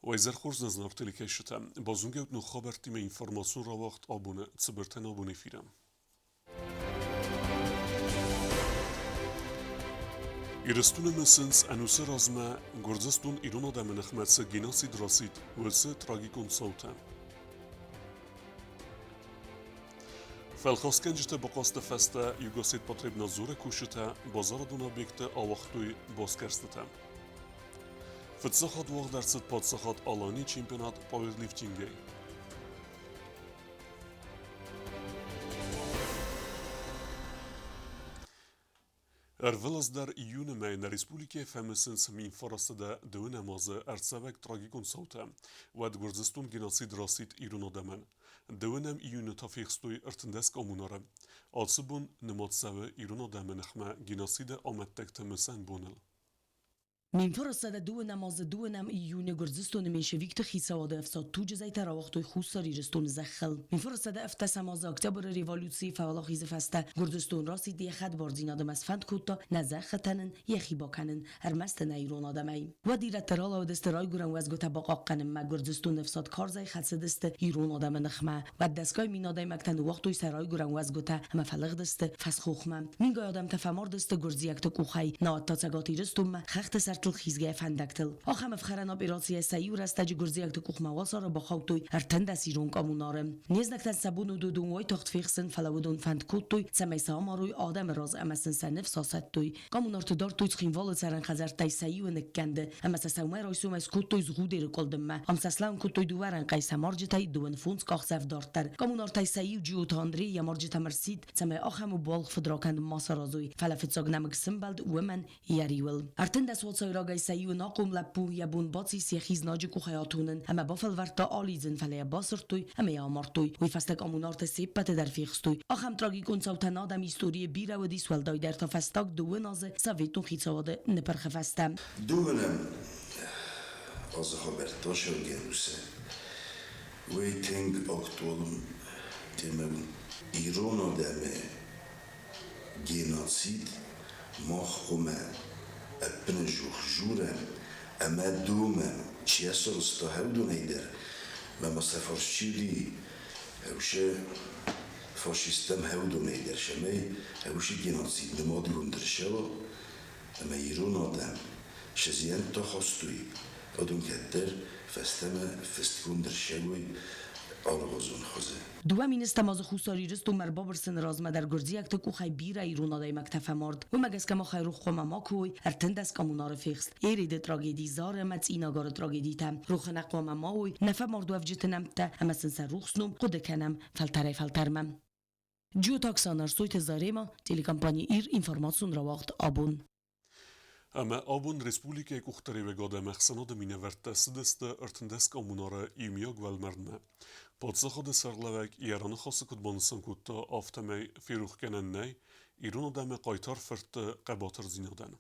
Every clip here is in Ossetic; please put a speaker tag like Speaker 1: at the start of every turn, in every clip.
Speaker 1: Уӕ изӕр хорз нӕ зынаргъ телекӕсджытӕ! Базонгӕ ут ног хабӕрттимӕ информацион рауагъд абоны цыбыртӕн абон эфиры. Ирыстоны мысынц ӕнусы размӕ Гуырдзыстон ирон адӕмы ныхмӕ цы геноцид рацыд, уыцы трагикон цаутӕ. Фӕлхасгӕнджыты бахъазты фӕстӕ Югосетпотребнадзоры кусджытӕ базарадон объектты ауагътой басгӕрстытӕ. Фыццаг хатт уагъд ӕрцыд паддзахад Аланийы чемпионат пауэрлифтингӕй. Ӕрвылаз дӕр июны мӕйы нӕ республикӕйы фӕмысынц 1900 дыууынӕм азы ӕрцӕуӕг трагикон цаутӕ. Уӕд Гуырдзыстон геноцид рацыд ирон адӕмӕн. Дыууынӕм июны та фехстой 13 коммунары. Ацы бон нымад цӕуы ирон адӕмы ныхмӕ геноциды амӕттӕгты мысӕн боныл.
Speaker 2: 1902 азы дыууынӕм июны Гуырдзыстоны меньшевикты хицауады ӕфсад туджы зӕйтӕ рауагътой Хуссар Ирыстоны зӕххыл. 1907 азы октябры революцийы фӕуӕлахизы фӕстӕ Гуырдзыстон рацыд йӕ хӕдбардзинад ӕмӕ сфӕнд кодта нӕ зӕххытӕн ын йӕхи бакӕнын, ӕрмӕст ын ирон адӕмӕй. Уӕд ирӕттӕ ралӕудысты райгуырӕн уӕзгуытӕ бахъахъхъӕнынмӕ, Гуырдзыстоны ӕфсад карзӕй хӕцыдысты ирон адӕмы ныхмӕ. Уӕд дӕсгай мин адӕймӕгтӕ ныууагътой сӕ райгуырӕн уӕзгуытӕ ӕмӕ фӕлыгъдысты фӕсхохмӕ. Мингай адӕмтӕ фӕмардысты гуырдзиӕгты къухӕй, науӕд та Цӕгат Ирыстонмӕ хӕхты сӕртыл хизгӕ фӕндӕгтыл. Ахӕм ӕфхӕрӕн операцийӕ сӕ иу рӕстӕджы гуырдзиӕгты къухмӕ уацары бахаудтой 13 ирон коммунары. Не знӕгтӕн сӕ бон уыд уыдон уайтагъд фехсын, фӕлӕ уыдон фӕнд кодтой, цӕмӕй сӕ амарой адӕмы раз ӕмӕ сын сӕ ныфс асӕттой. Коммунарты дардтой Цхинвалы цӕрӕн хӕдзӕрттӕй сӕ иуы ныккӕнды ӕмӕ сӕ сӕумӕрайсомӕй скодтой Згъудеры къуылдыммӕ. Ам сӕ слӕуын кодтой дыууӕ рӕнхъӕй сӕ марджытӕй 25 къахдзӕф дарддӕр. Коммунартӕй сӕ иу Джиоты Андрей йӕ марджытӕм ӕрсидт, цӕмӕй ахӕм ӕбуалгъ фыдракӕнд ма саразой, фӕлӕ фыццаг нӕмыг сымбӕлд уымӕн йӕ риуыл. 13 уацайрагӕй сӕ иу ӕнахъом лӕппу йӕ бон бацис йӕхи знаджы къухӕй атонын ӕмӕ бафӕлвӕрдта алидзын, фӕлӕ йӕ басырдтой ӕмӕ йӕ амардтой. Уый фӕстӕ коммунартӕ се ппӕты дӕр фехстой. Ахӕм трагикон цаутӕ нӕ адӕмы историйы бирӕ уыдис, уӕлдайдӕр та фӕстаг дыууын азы советон хицауады ныпырхы фӕстӕ.
Speaker 3: Дыууынӕм азы хабӕрттӕ Шенгенусы уый тынг актуалон темӕ у. Ирон адӕмы геноцид мах хъуамӕ ӕппынӕдзух дзурӕм ӕмӕ домӕм, чи ӕрцарӕзта уыдонӕй дӕр, ӕмӕ ма сӕ фарс чи уыди, уыцы фашисттӕм уыдонӕй дӕр, цӕмӕй уыцы геноцид нымадгонд ӕрцӕуа ӕмӕ ирон адӕм сӕ зиӕнттӕ хастой, уыдон кӕддӕр фӕстӕмӕ фыстгонд ӕрцӕуой алыгъуызон хуызы.
Speaker 2: Дыууӕ министр ма дзы Хуссар Ирыстонмӕ ӕрбабырсыны размӕ дӕр гуырдзиӕгты къухӕй бирӕ ирон адӕймӕгтӕ фӕмард. Уымӕ гӕсгӕ махӕй рох хъуамӕ макуы уой 13 коммунары фехст, Ереды трагеди, Зары ӕмӕ Цъинагары трагедитӕ. Рохы нӕ хъуамӕ ма уой нӕ фӕмардуӕвджыты нӕмттӕ ӕмӕ сын сӕ рухс ном хъуыды кӕнӕм фӕлтӕрӕй-фӕлтӕрмӕ. Джиоты Оксана, Арсойты Зарема, телекомпани «Ир», информацион рауагъд «Абон».
Speaker 1: Ӕмӕ абон республикӕйы къухдариуӕгад ӕмӕ ӕхсӕнады минӕвӕрттӕ цыдысты 13 коммунары иумиаг уӕлмӕрдмӕ. Паддзахады сӕргълӕууӕг йӕ раныхасы куыд банысан кодта, афтӕмӕй ферохгӕнӕн нӕй ирон адӕмы хъайтар фыртты хъӕбатырдзинадӕн.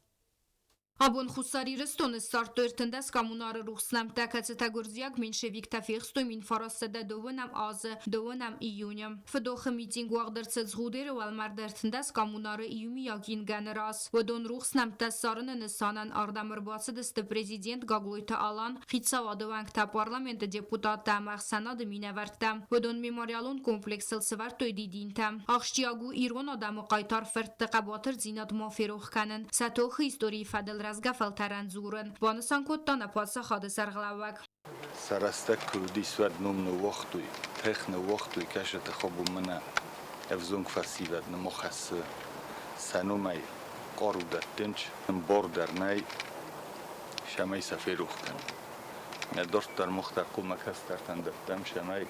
Speaker 4: Абон Хуссар Ирыстоны ссардтой 13 коммунары рухс нӕмттӕ, кӕцытӕ гуырдзиаг меньшевиктӕ фехстой 1902 азы 2 июны. Фыдохы митинг уагъд ӕрцыд Згъудеры уӕлмӕрды 13 коммунары иумиаг ингӕны раз. Уыдон рухс нӕмттӕ ссарыны нысанӕн ардӕм ӕрбацыдысты президент Гаглойты Алан, хицауады уӕнгтӕ, парламенты депутаттӕ ӕмӕ ӕхсӕнады минӕвӕрттӕ. Уыдон мемориалон комплексыл сӕвӕрдтой дидинтӕ. Ахсджиаг у ирон адӕмы хъайтар фыртты хъӕбатырдзинад ма ферох кӕнын, сӕ тохы историйы фӕдыл рӕзгӕ фӕлтӕрӕн дзурын, банысан кодта нӕ паддзахады сӕргълӕууӕг.
Speaker 5: Сӕ рӕстӕг куы уыдис, уӕд ном ныууагътой, тых ныууагътой, кӕсӕты хъӕбулмӕ нӕ ӕвзонг фӕсивӕд нымхӕссы сӕ номӕй хъару дӕттынц, ӕмбар дӕр нӕй, цӕмӕй сӕ ферох кӕнӕм. Нӕ дарддӕр мах дӕр хъуамӕ кӕстӕртӕн дӕттӕм, цӕмӕй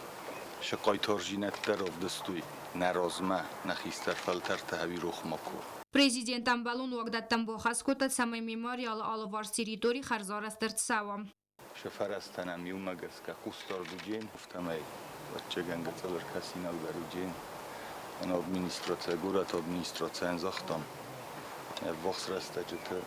Speaker 5: сӕ хъайтардзинӕдтӕ равдыстой нӕ размӕ, нӕ хистӕр фӕлтӕртӕ ӕви рох макуы.
Speaker 4: Президент ӕмбӕлон уагдӕттӕм бахӕс кодта, цӕмӕй мемориалы алыварс территори хӕрзарӕзт ӕрцӕуа.
Speaker 5: Сӕ фӕрӕзтӕн ӕм иумӕ гӕсгӕ хъусдард уыдзӕн, афтӕмӕй ӕвӕццӕгӕн гыццыл ӕркӕсинаг дӕр уыдзӕн. Ӕнӕ администрацийӕ, горӕты администрацийӕн загътам, ӕввахс рӕстӕджыты.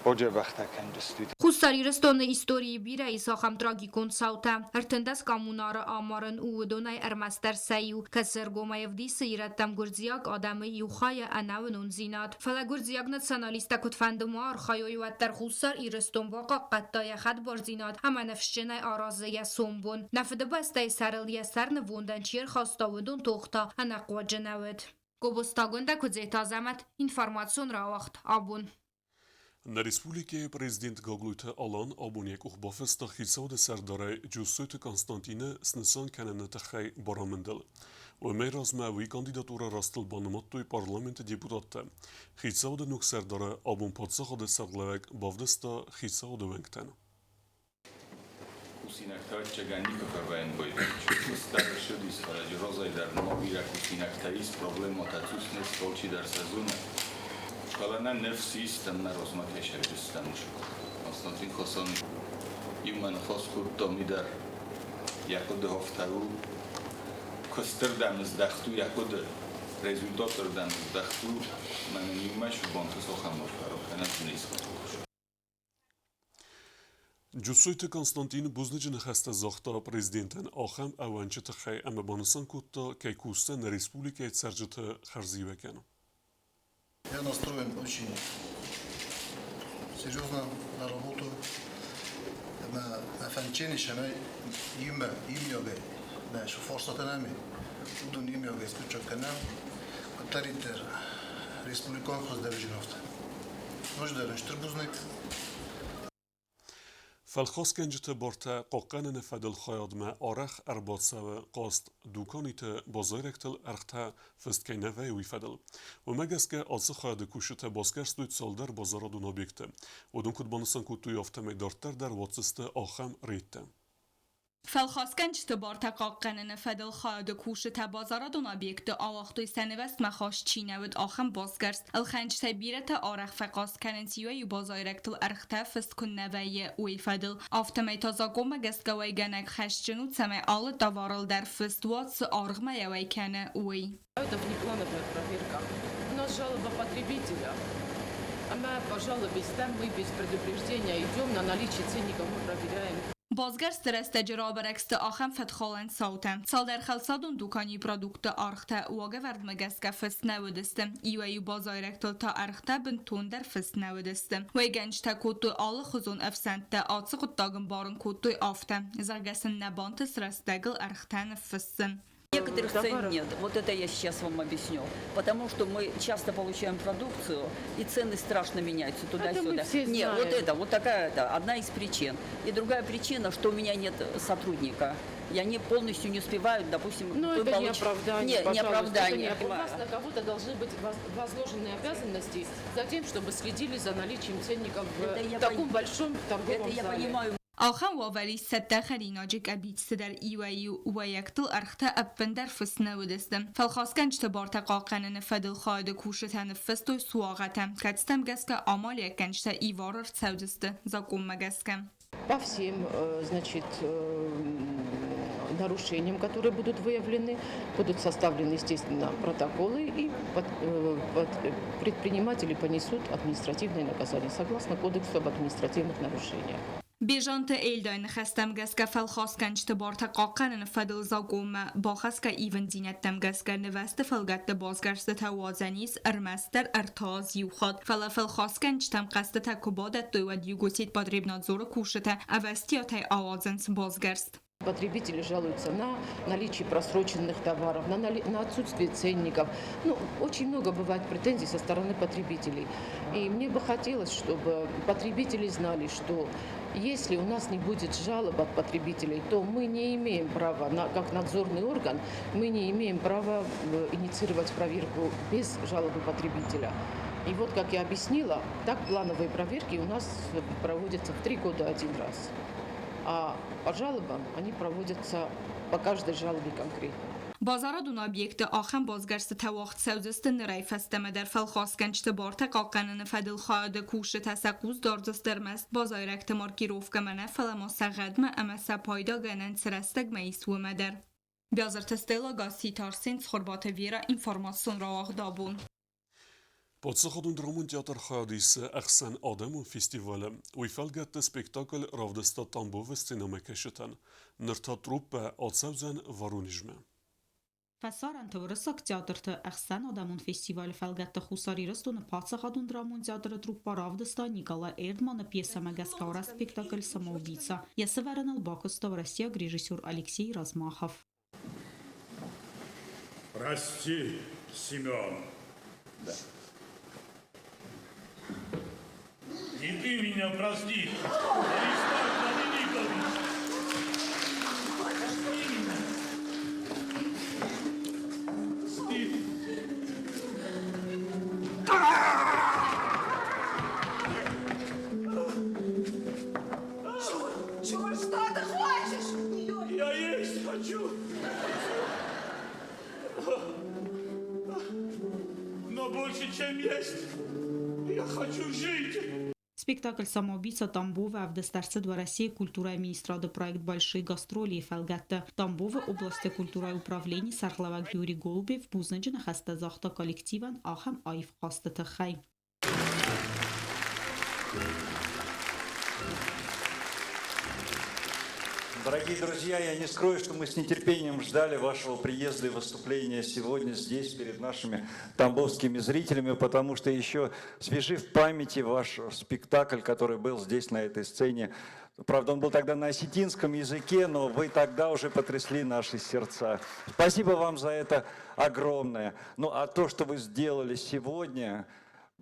Speaker 5: Баджӕбӕхтӕ кӕнджысты.
Speaker 4: Хуссар Ирыстоны историйы бирӕ ис ахӕм трагикон цаутӕ. 13 коммунары амарын у уыдонӕй ӕрмӕстдӕр сӕ иу, кӕцы ӕргомӕй ӕвдисы ирӕттӕм гуырдзиаг адӕмы иу хайы ӕнӕуынондзинад. Фӕлӕ гуырдзиаг националисттӕ куыдфӕнды ма архайой, уӕддӕр Хуссар Ирыстон бахъахъхъӕдта йӕ хӕдбардзинад ӕмӕ ныфсджынӕй аразы йӕ сомбон. Нӕ Фыдыбӕстӕйы сӕрыл йӕ сӕр нывондӕн чи ӕрхаста, уыдон тох та ӕнӕхъуаджы нӕ уыд. Гобозтагондӕ Куыдзеты Азӕмӕт, информацион рауагъд абон.
Speaker 1: Нӕ республикӕйы президент Гаглойты Алан абон йӕ къух бафыста хицауады сӕрдарӕй Джуссойты Константины снысан кӕныны тыххӕй барамындыл. Уымӕй размӕ уый кандидатурӕ растыл банымадтой парламенты депутаттӕ. Хицауады ног сӕрдары абон паддзахады сӕргълӕууӕг бавдыста хицауады уӕнгтӕн.
Speaker 5: Кусинӕгтӕ ӕвӕццӕгӕн никуы фӕвӕййын Куыстдӕр ссыдис, фӕлӕ Джерозӕй дӕр нырма бирӕ кусинӕгтӕ ис, проблемӕтӕ цъус не сты, алчидӕр сӕ зоны. Фӕлӕ нӕ ныфс ис, нӕ размӕ кӕй сӕрдыстӕм. Константин Хасанович иумӕ ныхас кодтам уый дӕр йӕ хъуыды афтӕ у, куыстырдӕм здӕхт у йӕ хъуыды, результатырдӕм здӕхт у, мӕнӕн иумӕ суббонты цахӕм арфӕ ракӕнӕд ницы.
Speaker 1: Джусойты Константин бузныджы ныхӕстӕ загъта президентӕн ахӕм ӕууӕнчы тыххӕй ӕмӕ банысан кодта, кӕй кусдзӕн нӕ республикӕйы цӕрджыты хӕрзиуӕгӕн.
Speaker 6: Я настроен очень серьезно на работу. Мӕ фӕндджын ис ӕмӕ иумӕ иумиагӕй нӕ фарстатӕ нӕм уыдон иумиагӕй скъуыддзаг кӕнӕм. Куыддӕриддӕр республикон хуыздӕр афтӕ. Ноджыдӕр стыр бузныг.
Speaker 1: Фӕлхасгӕнджыты бартӕ хъахъхъӕныны фӕдыл хайадмӕ арӕх ӕрбацӕуы хъаст дуканиты базайрӕгтыл ӕргътӕ фыст кӕй нӕ вӕййы, уый фӕдыл. Уымӕ гӕсгӕ ацы хайады кусджытӕ басгӕрстой цалдӕр базарадон объекты. Уыдон куыд банысан кодтой, афтӕмӕй дарддӕр дӕр уадздзысты ахӕм рейдтӕ.
Speaker 7: Фӕлхасгӕнджыты бартӕ хъахъхъӕныны фӕдыл хайады кусджытӕ базарадон объектты ауагътой сӕ нывӕзтмӕ хаст чи нӕ уыд, ахӕм басгӕрст. Ӕлхӕнджытӕй бирӕтӕ арӕх фӕхъаст кӕнынц иуӕй-иу базайрӕгтыл ӕргътӕ фыст куыннӕ вӕййы, уый фӕдыл. Афтӕмӕй та закъонмӕ гӕсгӕ уӕйгӕнӕг хӕсджын у, цӕмӕй алы товарыл дӕр фыст уа, цы аргъмӕ йӕ уӕй кӕны, уый.
Speaker 8: Это внеплановая проверка. У нас жалоба потребителя. А мы по жалобе мы без предупреждения идем на наличие ценников, мы проверяем.
Speaker 7: Басгӕрсты рӕстӕджы рабӕрӕг сты ахӕм фӕткхалӕн цаутӕ. Цалдӕр хӕлцадон дуканийы продуктты ӕргътӕ уагӕвӕрдмӕ гӕсгӕ фыст нӕ уыдысты. Иуӕй-иу базайрӕгтыл та ӕргътӕ бынтондӕр фыст нӕ уыдысты. Уӕйгӕнджытӕ кодтой алыхуызон ӕфсӕнттӕ, ацы хъуыддаг ӕмбарын кодтой афтӕ, зӕгъгӕ сын нӕ бантыст рӕстӕгыл ӕргътӕ ныффыссын.
Speaker 9: Некоторых цен нет. Вот это я сейчас вам объясню. Потому что мы часто получаем продукцию, и цены страшно меняются туда-сюда. Нет, вот это, вот такая это, одна из причин. И другая причина, что у меня нет сотрудника. И они полностью не успевают, допустим,
Speaker 8: Но это не оправдание.
Speaker 9: Нет, не оправдание.
Speaker 8: Это не... У вас на кого-то должны быть возложены обязанности за тем, чтобы следили за наличием ценников в таком большом торговом
Speaker 9: Это я
Speaker 8: зале.
Speaker 9: понимаю.
Speaker 7: Ахӕм уавӕр ис цӕттӕ хӕринаджы къӕбицты дӕр иуӕй-иу уӕйӕгтыл ӕргътӕ ӕппындӕр фыст нӕ уыдысты. Фӕлхасгӕнджыты бартӕ хъахъхъӕныны фӕдыл хайады кусджытӕ ныффыстой суагъӕтӕ, кӕцытӕм гӕсгӕ амалиуӕггӕнджытӕ ивар ӕрцӕудзысты закъонмӕ гӕсгӕ.
Speaker 8: По всем, значит, нарушениям, которые будут выявлены, будут составлены, естественно, протоколы, и предприниматели понесут административное наказание согласно Кодексу об административных нарушениях.
Speaker 7: Бежанты Эльдайы ныхӕстӕм гӕсгӕ фӕлхасгӕнджыты бартӕ хъахъхъӕныны фӕдыл закъонмӕ бахӕсгӕ ивындзинӕдтӕм гӕсгӕ нывӕзты фӕлгӕтты басгӕрстытӕ уадзӕн ис ӕрмӕстдӕр ӕртӕ аз иу хатт. Фӕлӕ фӕлхасгӕнджытӕм хъӕстытӕ куы бадӕттой, уӕд Югосетпотребнадзоры кусджытӕ ӕвӕстиатӕй ауадзынц басгӕрст.
Speaker 8: Потребители жалуются на наличие просроченных товаров, на отсутствие ценников. Ну, очень много бывает претензий со стороны потребителей. И мне бы хотелось, чтобы потребители знали, что если у нас не будет жалоб от потребителей, то мы не имеем права, как надзорный орган, мы не имеем права инициировать проверку без жалобы потребителя. И вот, как я объяснила, так плановые проверки у нас проводятся в 3 года один раз. А по жалобам они проводятся по каждой жалобе конкретно.
Speaker 7: Базарадон объектты ахӕм басгӕрстытӕ уагъд цӕудзысты нырӕй фӕстӕмӕ дӕр фӕлхасгӕнджыты бартӕ хъахъхъӕныны фӕдыл хайады кусджытӕ сӕ хъус дардзысты ӕрмӕст базайрӕгты маркировкӕмӕ нӕ, фӕлӕ ма сӕ гъӕдмӕ ӕмӕ сӕ пайдагӕнӕн цы рӕстӕгмӕ ис, уымӕ дӕр. Биазырты Стелла, Гасситы Арсен, Цхуырбаты Вера, информацион рауагъд абон.
Speaker 1: Паддзахадон драмон театр хайад исы ӕхсӕнадӕмон фестивалы. Уый фӕлгӕтты спектакль равдыста Тамбовы сценӕмӕкӕсджытӕн. Ныр та труппӕ ацӕудзӕн Воронежмӕ.
Speaker 10: Фӕсарӕнты уырыссаг театрты ӕхсӕнадӕмон фестивалы фӕлгӕтты Хуссар Ирыстоны паддзахадон драмон театры труппа равдыста Николай Эрдманы пьесӕмӕ гӕсгӕ арӕзт спектакль «Самоубийца». Йӕ сӕвӕрыныл бакуыста уӕрӕсейаг режиссер Алексей Размахов.
Speaker 11: Прости, Семен. Да. И ты меня прости, Аристарх Доминикович. Прости меня. Стыд.
Speaker 12: Чего, что ты хочешь от нее?
Speaker 11: Я есть хочу. Но больше, чем есть, я хочу жить.
Speaker 10: Спектакль «Самоубийца Тамбова» ӕвдыст ӕрцыд Уӕрӕсейы культурӕйы министрады проект «Большие гастроли»-йы фӕлгӕтты. Тамбовы областы культурӕйы управленийы сӕргълӕууӕг Юрий Голубев бузныджы ныхӕстӕ загъта коллективӕн ахӕм аив хъазты тыххӕй.
Speaker 13: Дорогие друзья, я не скрою, что мы с нетерпением ждали вашего приезда и выступления сегодня здесь перед нашими тамбовскими зрителями, потому что еще свежи в памяти ваш спектакль, который был здесь, на этой сцене. Правда, он был тогда на осетинском языке, но вы тогда уже потрясли наши сердца. Спасибо вам за это огромное. Ну а то, что вы сделали сегодня,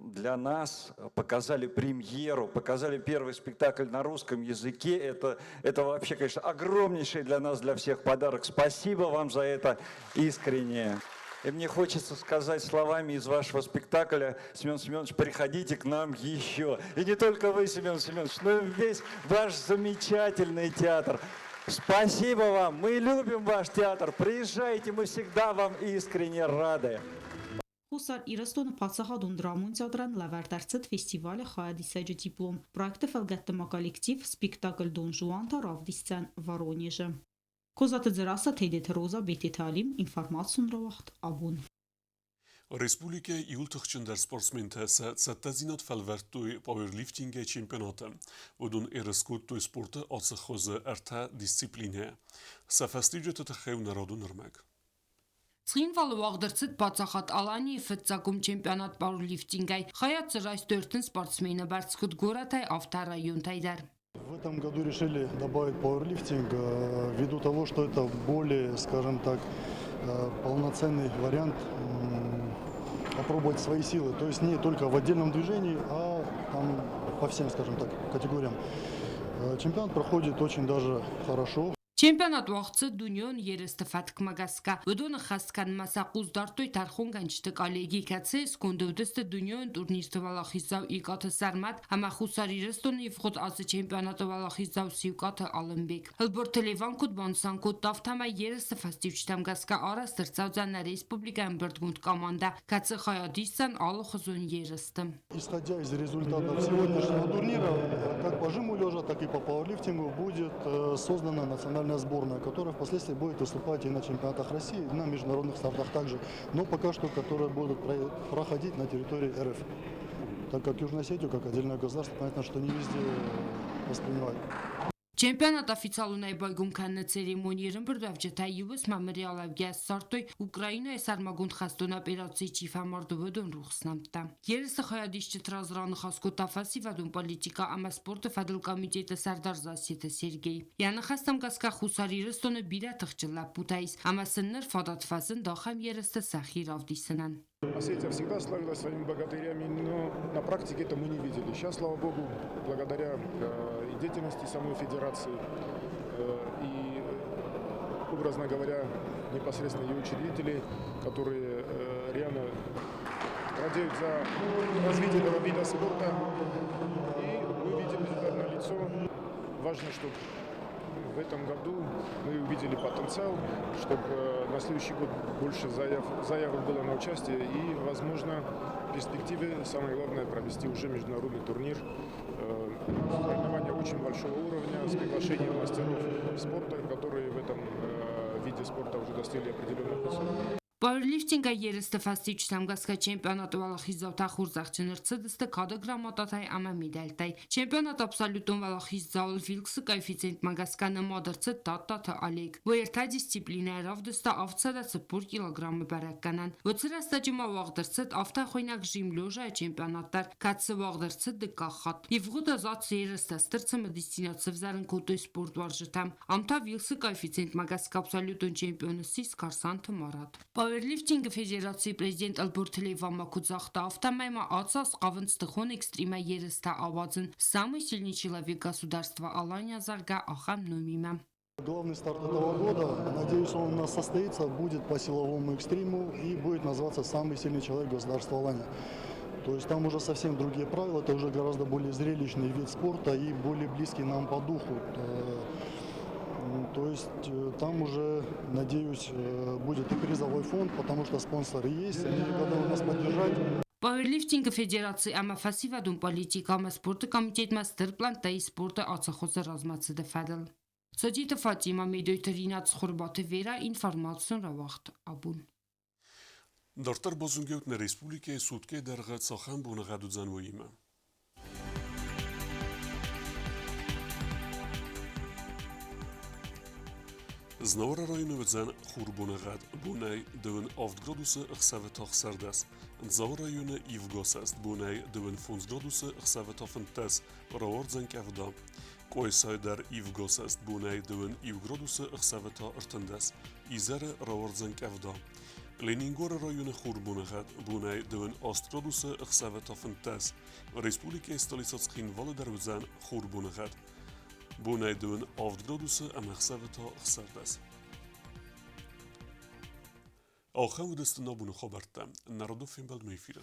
Speaker 13: для нас показали премьеру, показали первый спектакль на русском языке. Это вообще, конечно, огромнейший для нас, для всех подарок. Спасибо вам за это искренне. И мне хочется сказать словами из вашего спектакля: Семен Семенович, приходите к нам еще. И не только вы, Семен Семенович, но и весь ваш замечательный театр. Спасибо вам, мы любим ваш театр. Приезжайте, мы всегда вам искренне рады.
Speaker 10: Хуссар Ирыстоны паддзахадон драмон театрӕн лӕвӕрд ӕрцыд фестивалы хайадисӕджы диплом. Проекты фӕлгӕтты ма коллектив спектакль Дон Жуан та равдисдзӕн Воронежы. Козаты Дзерассӕ, Тедеты Роза, Бететы Алим, информацион рауагъд Абон.
Speaker 1: Республикӕйы иууыл тыхджындӕр спортсментӕ сӕ цӕттӕдзинад фӕлвӕрдтой пауэрлифтингӕй чемпионаты. Уыдон ерыс кодтой спорты ацы хуызы ӕртӕ дисциплинӕйӕ. Сӕ фӕстиуджыты тыххӕй у народон ӕрмӕг.
Speaker 14: Цхинвалы уагъд ӕрцыд паддзахад Аланийы фыццагом чемпионат пауэрлифтингӕй. Хайад дзы райстой 30 спортсмены бӕрц куыд горӕтӕй, афтӕ районтӕй дӕр.
Speaker 15: В этом году решили добавить пауэрлифтинг ввиду того, что это более, скажем так, полноценный вариант попробовать свои силы. То есть не только в отдельном движении, а там по всем, скажем так, категориям. Чемпионат проходит очень даже хорошо.
Speaker 14: Чемпионат уагъд цыд дунеон ерысты фӕткмӕ гӕсгӕ. Уыдон ӕххӕст кӕнынмӕ сӕ хъус дардтой тӕрхонгӕнджыты коллеги, кӕцыйы сконды уыдысты дунеон турнирты уӕлахиздзау Икъаты Сӕрмӕт ӕмӕ Хуссар Ирыстоны ивгъуыд азы чемпионаты уӕлахиздзау Сиукъаты Алымбег. Ӕлборты Леван куыд банысан кодта, афтӕмӕй ерысты фӕстиуджытӕм гӕсгӕ арӕзт ӕрцӕудзӕн нӕ республикӕйы ӕмбырдгонд командӕ, кӕцы хайад исдзӕн алыхуызон ерысты.
Speaker 15: Исходя из результатов сегодняшнего турнира, как по жиму лежа, так и по пауэрлифтингу будет создана национальная сборная, которая впоследствии будет выступать и на чемпионатах России, и на международных стартах также, но пока что которые будут проходить на территории РФ. Так как Южная Осетия, как отдельное государство, понятно, что не везде воспринимают.
Speaker 14: Чемпионат официалонӕй байгом кӕныны церемонийы ӕрӕмбырдуӕвджытӕ иу уысммӕ мемориалӕвгӕ ссардтой Украинӕйы сӕрмагонд хӕстон операцийы чи фӕмард, уыдон рухс нӕмттӕ. Ерысы хайадисджыты раз раныхас кодта фӕсивӕдон политикӕ ӕмӕ спорты фӕдыл комитеты сӕрдар Зассеты Сергей. Йӕ ныхӕстӕм гӕсгӕ Хуссар Ирыстоны бирӕ тыхджын лӕппутӕ ис ӕмӕ сын ныр фадат фӕзынд ахӕм ерысты сӕхи равдисынӕн.
Speaker 16: Осетия всегда славилась своими богатырями, но на практике это мы не видели. Сейчас, слава богу, благодаря и деятельности самой федерации, и, образно говоря, непосредственно ее учредителей, которые реально радеют за развитие этого вида спорта. И мы видим результат на лицо. Важно, чтобы в этом году мы увидели потенциал, чтобы на следующий год больше заявок было на участие и, возможно, в перспективе самое главное провести уже международный турнир. Соревнования очень большого уровня с приглашением мастеров спорта, которые в этом виде спорта уже достигли определенных высот.
Speaker 14: Пауэрлифтингӕй ерысты фӕстиуджытӕм гӕсгӕ чемпионаты уӕлахиздзаутӕ хорзӕхджын ӕрцыдысты кады грамотатӕй ӕмӕ медальтӕй. Чемпионаты абсолютон уӕлахиздзауыл Вилксы коэффициентмӕ гӕсгӕ нымад ӕрцыд Тадтаты Олег. Уый ӕртӕ дисциплинӕйы равдыста 740 килограммы бӕрӕггӕнӕн. Уыцы рӕстӕджы ма уагъд ӕрцыд афтӕхуыйнӕг жим лёжайы чемпионат дӕр, кӕцы уагъд ӕрцыд дыккаг хатт. Ивгъуыд аз ацы ерыстӕ стыр цымыдисдзинад сӕвзӕрын кодтой спортуарзджытӕм. Ам та Вилксы коэффициентмӕ гӕсгӕ абсолютон чемпион ссис Карсанты Марат. Пауэрлифтингы федерацийы президент Ӕлборты Леван ма куыд загъта, афтӕмӕй ма ацы аз хъавынц тыхон экстримӕй ерыстӕ ауадзын «Самый сильный человек государства Алания», зӕгъгӕ, ахӕм номимӕ.
Speaker 15: Главный старт этого года, надеюсь, он у нас состоится, будет по силовому экстриму и будет называться «Самый сильный человек государства Алания». То есть там уже совсем другие правила, это уже гораздо более зрелищный вид спорта и более близкий нам по духу. То есть там уже, надеюсь, будет и призовой фонд, потому что спонсоры есть, они готовы нас поддержать.
Speaker 14: Пауэрлифтингы федераци ӕмӕ фӕсивӕдон политикӕ ӕмӕ спорты комитетмӕ стыр пълӕнттӕ ис спорты ацахуызы размӕцыды фӕдыл. Содиты Фатимӕ, Медойты Ринат, Цхуырбаты Верӕ, информацион рауагъд абон.
Speaker 1: Дарддӕр базонгӕут нӕ республикӕйы суткӕйы дӕргъы цахӕм боныгъӕд уыдзӕн, уыимӕ. Знауыры районы уыдзӕн хурбоныгъӕд, бонӕй 27 градусы, ӕхсӕвы та 16. Дзауы районы ивгӕ бонӕй 25 градусы, ӕхсӕвы та 15, рауардзӕн къӕвда. Къуайсайы дӕр ивгӕ бонӕй 21 градусы, ӕхсӕвы та 13. Изӕры рауардзӕн къӕвда. Ленингоры районы хурбоныгъӕд, бонӕй 28 градусы, ӕхсӕвы та 15. Республикӕйы столицӕ Цхинвалы дӕр уыдзӕн хурбоныгъӕд. Бонӕй 27 градусы ӕмӕ ӕхсӕвы та 16. Ахӕм уыдысты нӕ боны хабӕрттӕ. Народов фембӕлдмӕ эфиры.